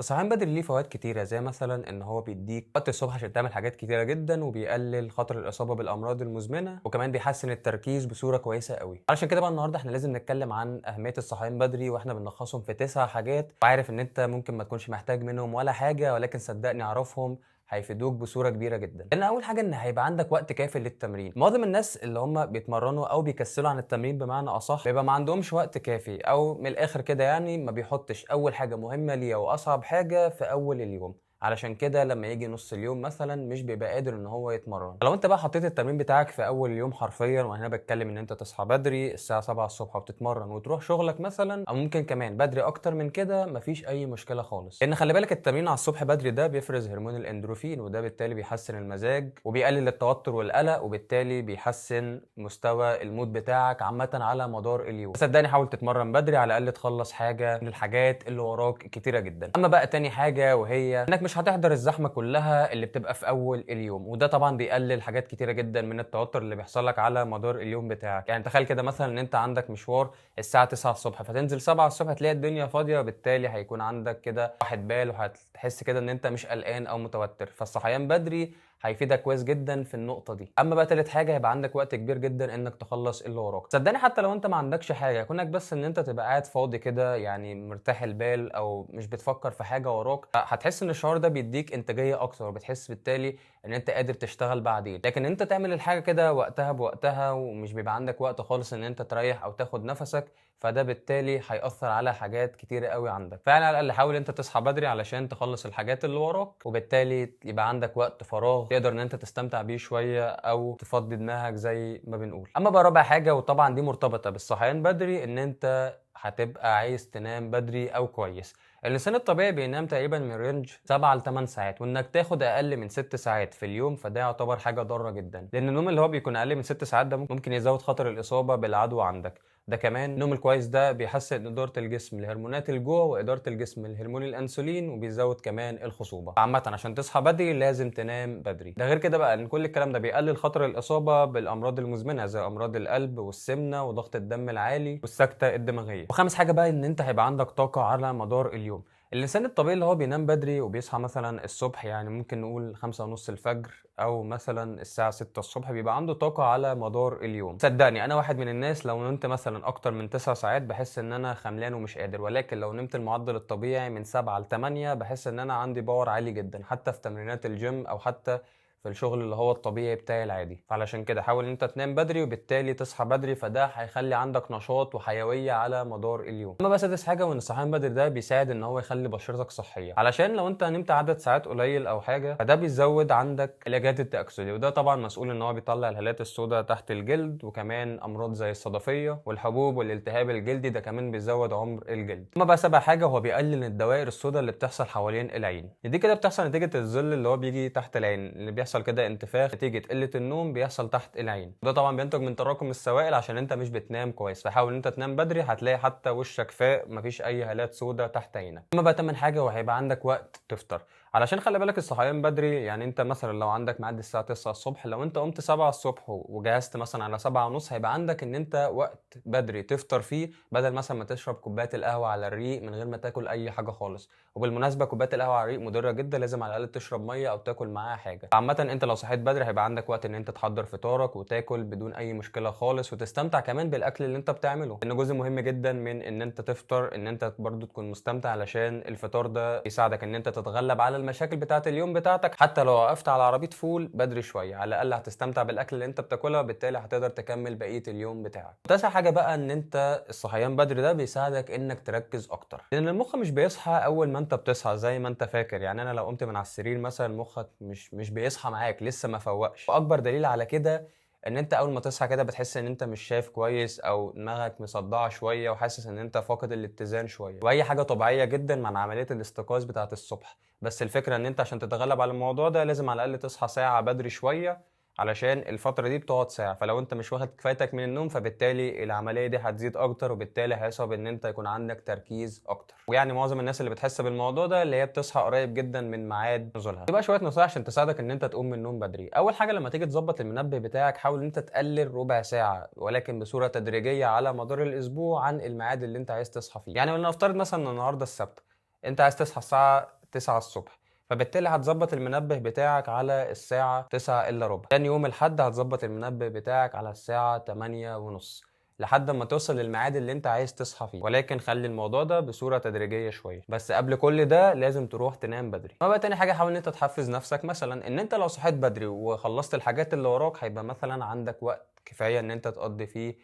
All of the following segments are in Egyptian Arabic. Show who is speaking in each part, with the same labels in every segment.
Speaker 1: الصحيان بدري ليه فوائد كتيرة، زي مثلا ان هو بيديك وقت الصبح عشان تعمل حاجات كتيرة جدا، وبيقلل خطر الاصابة بالامراض المزمنة، وكمان بيحسن التركيز بصورة كويسة قوي. علشان كده بقى النهارده احنا لازم نتكلم عن اهمية الصحيان بدري، واحنا بنلخصهم في 9 حاجات. وعارف ان انت ممكن ما تكونش محتاج منهم ولا حاجة، ولكن صدقني اعرفهم هيفيدوك بصورة كبيرة جدا. لان اول حاجة ان هيبقى عندك وقت كافي للتمرين. معظم الناس اللي هم بيتمرنوا او بيكسلوا عن التمرين بمعنى اصح بيبقى ما عندهمش وقت كافي، او من الاخر كده يعني ما بيحطش اول حاجة مهمة ليه واصعب حاجة في اول اليوم. علشان كده لما يجي نص اليوم مثلا مش بيبقى قادر ان هو يتمرن. لو انت بقى حطيت التمرين بتاعك في اول اليوم حرفيا، وهنا بتكلم ان انت تصحى بدري الساعة 7 الصبح وتتمرن وتروح شغلك مثلا، او ممكن كمان بدري اكتر من كده، مفيش اي مشكلة خالص. لان خلي بالك التمرين على الصبح بدري ده بيفرز هرمون الاندروفين، وده بالتالي بيحسن المزاج وبيقلل التوتر والقلق، وبالتالي بيحسن مستوى ال mood بتاعك عامة على مدار اليوم. صدقني حاول تتمرن بدري، على الاقل تخلص حاجة من الحاجات اللي وراك كتيرة جدا. اما بقى تاني حاجة، وهي انك مش هتحضر الزحمة كلها اللي بتبقى في اول اليوم، وده طبعا بيقلل حاجات كتيرة جدا من التوتر اللي بيحصل لك على مدار اليوم بتاعك. يعني تخيل كده مثلا ان انت عندك مشوار الساعة 9 الصبح، فتنزل 7 الصبح تلاقي الدنيا فاضية، وبالتالي هيكون عندك كده راحة بال، وهتحس كده ان انت مش قلقان او متوتر. فالصحيان بدري هيفيدك كويس جدا في النقطة دي. اما بقى تالت حاجة، هيبقى عندك وقت كبير جدا انك تخلص اللي وراك. صدقني حتى لو انت ما عندكش حاجة، كونك بس ان انت تبقى قاعد فاضي كده، يعني مرتاح البال او مش بتفكر في حاجة وراك، هتحس ان الشعور ده بيديك انتاجية اكتر، وبتحس بالتالي ان انت قادر تشتغل بعدين. لكن انت تعمل الحاجة كده وقتها بوقتها، ومش بيبقى عندك وقت خالص ان انت تريح او تاخد نفسك، فده بالتالي هيأثر على حاجات كتيرة قوي عندك. فعلا على الاقل حاول انت تصحى بدري علشان تخلص الحاجات اللي وراك، وبالتالي يبقى عندك وقت فراغ تقدر ان انت تستمتع بيه شوية او تفضي دماغك زي ما بنقول. اما بقى رابع حاجة، وطبعا دي مرتبطة بالصحيان بدري، ان انت هتبقى عايز تنام بدري او كويس. الانسان الطبيعي بينام تقريبا من range 7 ل 8 ساعات، وانك تاخد اقل من 6 ساعات في اليوم فده يعتبر حاجة ضارة جدا، لان النوم اللي هو بيكون اقل من 6 ساعات ده ممكن يزود خطر الاصابة بالعدوى عندك. ده كمان النوم الكويس ده بيحسن إدارة الجسم لهرمونات الجوع وإدارة الجسم لهرمون الأنسولين، وبيزود كمان الخصوبة. عامة عشان تصحى بدري لازم تنام بدري. ده غير كده بقى إن كل الكلام ده بيقلل خطر الإصابة بالأمراض المزمنة زي أمراض القلب والسمنة وضغط الدم العالي والسكتة الدماغية. وخامس حاجة بقى، إن أنت هيبقى عندك طاقة على مدار اليوم. الإنسان الطبيعي اللي هو بينام بدري وبيصحى مثلا الصبح، يعني ممكن نقول 5:30 الفجر أو مثلا الساعة 6 الصبح، بيبقى عنده طاقة على مدار اليوم. صدقني أنا واحد من الناس لو نمت مثلا أكتر من 9 ساعات بحس إن أنا خملان ومش قادر، ولكن لو نمت المعدل الطبيعي من 7 ل 8 بحس إن أنا عندي power عالي جدا، حتى في تمرينات الجيم أو حتى في الشغل اللي هو الطبيعي بتاعي العادي. فعلشان كده حاول ان انت تنام بدري وبالتالي تصحى بدري، فده هيخلي عندك نشاط وحيوية على مدار اليوم. اما بقى سادس حاجة، وان الصحيان بدري ده بيساعد ان هو يخلي بشرتك صحية، علشان لو انت نمت عدد ساعات قليل او حاجة فده بيزود عندك الاجهاد التأكسدي، وده طبعا مسؤول ان هو بيطلع الهالات السوداء تحت الجلد، وكمان امراض زي الصدفيه والحبوب والالتهاب الجلدي، ده كمان بيزود عمر الجلد. اما بقى سابع حاجة، هو بيقلل الدوائر السوداء اللي بتحصل حوالين العين. دي كده بتحصل نتيجة الظل اللي هو بيجي تحت العين، اللي بيحصل كده انتفاخ نتيجة قلة النوم بيحصل تحت العين. ده طبعا بينتج من تراكم السوائل عشان انت مش بتنام كويس. فحاول ان انت تنام بدري، هتلاقي حتى وشك فاق، مفيش اي هالات سوداء تحت عينك. اما بقى تامن حاجة، وهيبقى عندك وقت تفطر. علشان خلي بالك الصحيان بدري، يعني انت مثلا لو عندك ميعاد الساعة 9 الصبح، لو انت قمت 7 الصبح وجهزت مثلا على 7:30، هيبقى عندك ان انت وقت بدري تفطر فيه، بدل مثلا ما تشرب كوباية القهوة على الريق من غير ما تاكل اي حاجة خالص. وبالمناسبة كوباية القهوة على الريق مضرة جدا، لازم على الاقل تشرب مية او تاكل معاها حاجة. عامة انت لو صحيت بدري هيبقى عندك وقت ان انت تحضر فطارك وتاكل بدون اي مشكلة خالص، وتستمتع كمان بالاكل اللي انت بتعمله، لان جزء مهم جدا من ان انت تفطر ان انت برضو تكون مستمتع، علشان الفطار ده يساعدك ان انت تتغلب على المشاكل بتاعه اليوم بتاعتك. حتى لو وقفت على عربية فول بدري شوية، على الاقل هتستمتع بالاكل اللي انت بتاكلها، وبالتالي هتقدر تكمل بقية اليوم بتاعك. تاسع حاجة بقى، ان انت الصحيان بدري ده بيساعدك انك تركز اكتر، لان المخ مش بيصحى اول ما انت بتصحى زي ما انت فاكر. يعني انا لو قمت من على السرير مثلا مخك مش بيصحى معاك، لسه ما فوقش. واكبر دليل على كده ان انت اول ما تصحى كده بتحس ان انت مش شايف كويس، او دماغك مصدعه شوية، وحاسس ان انت فاقد الاتزان شوية، واي حاجة طبيعية جدا مع عملية الاستيقاظ بتاعه الصبح. بس الفكرة ان انت عشان تتغلب على الموضوع ده لازم على الاقل تصحى ساعة بدري شوية، علشان الفترة دي بتقعد ساعة، فلو انت مش واخد كفايتك من النوم فبالتالي العملية دي هتزيد اكتر، وبالتالي هيصعب ان انت يكون عندك تركيز اكتر. ويعني معظم الناس اللي بتحس بالموضوع ده اللي هي بتصحى قريب جدا من ميعاد نزولها. يبقى شوية نصايح عشان تساعدك ان انت تقوم من النوم بدري. اول حاجة لما تيجي تظبط المنبه بتاعك حاول ان انت تقلل ربع ساعة، ولكن بصورة تدريجية على مدار الاسبوع عن الميعاد اللي انت عايز تصحى فيه. يعني ولنفترض مثلا ان النهارده السبت، انت عايز تصحى الساعة 9 الصبح، فبالتالي هتظبط المنبه بتاعك على الساعة 9 الا ربع. تاني يوم الحد هتظبط المنبه بتاعك على الساعة 8:30 لحد ما توصل للميعاد اللي انت عايز تصحى فيه، ولكن خلي الموضوع ده بصورة تدريجيه شوية. بس قبل كل ده لازم تروح تنام بدري. ما بقى تاني حاجة، حاول ان انت تحفز نفسك، مثلا ان انت لو صحيت بدري وخلصت الحاجات اللي وراك هيبقى مثلا عندك وقت كفاية ان انت تقضي فيه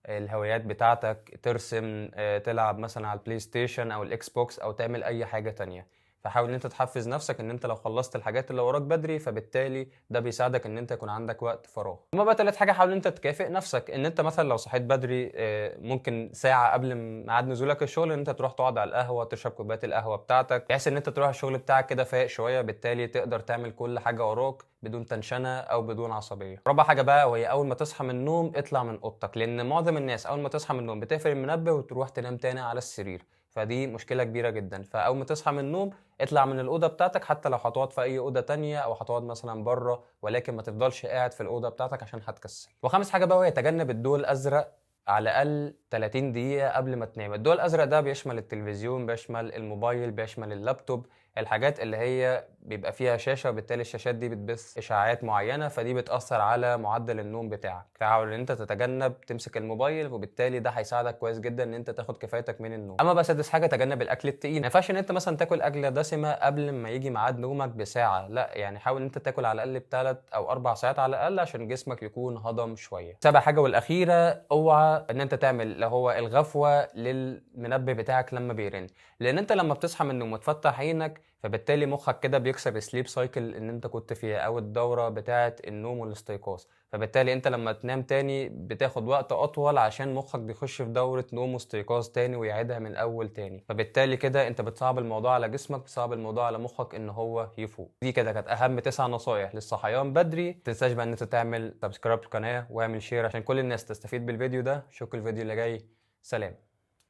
Speaker 1: الهوايات بتاعتك، ترسم، تلعب مثلا على ال PlayStation او ال Xbox او تعمل اي حاجة تانية. فحاول ان انت تحفز نفسك ان انت لو خلصت الحاجات اللي وراك بدري، فبالتالي ده بيساعدك ان انت يكون عندك وقت فراغ. اما بقى تالت حاجة، حاول ان انت تكافئ نفسك، ان انت مثلا لو صحيت بدري ممكن ساعة قبل ميعاد نزولك الشغل ان انت تروح تقعد على القهوة، تشرب كوباية القهوة بتاعتك، بحيث ان انت تروح الشغل بتاعك كده فايق شوية، بالتالي تقدر تعمل كل حاجة وراك بدون tension او بدون عصبية. رابع حاجة بقى، وهي اول ما تصحى من النوم اطلع من اوضتك، لان معظم الناس اول ما تصحى من النوم بتقفل المنبه وتروح تنام تاني على السرير، فدي مشكلة كبيرة جدا. فاول ما تصحى من النوم اطلع من الاوضة بتاعتك، حتى لو هتقعد في اي اوضة تانية او هتقعد مثلا بره، ولكن ما تفضلش قاعد في الاوضة بتاعتك عشان هتكسل. وخامس حاجة بقى، وهي تجنب الضوء الازرق على الاقل 30 دقيقة قبل ما تنام. الضوء الازرق ده بيشمل التلفزيون، بيشمل الموبايل، بيشمل اللابتوب، الحاجات اللي هي بيبقى فيها شاشة، وبالتالي الشاشات دي بتبث اشعاعات معينة، فدي بتاثر على معدل النوم بتاعك. فحاول ان انت تتجنب تمسك الموبايل، وبالتالي ده هيساعدك كويس جدا ان انت تاخد كفايتك من النوم. اما بقى سادس حاجة، تجنب الاكل التقيل. ما ينفعش ان انت مثلا تاكل اكله دسمة قبل ما يجي ميعاد نومك بساعة، لا، يعني حاول ان انت تاكل على الاقل ب3 او 4 ساعات على الاقل عشان جسمك يكون هضم شوية. سابع حاجة والاخيرة، اوعى ان انت تعمل اللي هو الغفوه للمنبه بتاعك لما بيرن، لان انت لما بتصحى من النوم وتفتح عينك فبالتالي مخك كده بيكسر sleep cycle ان انت كنت فيها، او الدورة بتاعه النوم والاستيقاظ، فبالتالي انت لما تنام تاني بتاخد وقت اطول عشان مخك بيخش في دوره نوم واستيقاظ تاني ويعيدها من الاول تاني، فبالتالي كده انت بتصعب الموضوع على جسمك، بتصعب الموضوع على مخك ان هو يفوق. دي كده كانت اهم 9 نصايح للصحيان بدري. متنساش بقى ان انت تعمل subscribe للقناة واعمل share عشان كل الناس تستفيد بالفيديو ده. اشوفك الفيديو اللي جاي، سلام.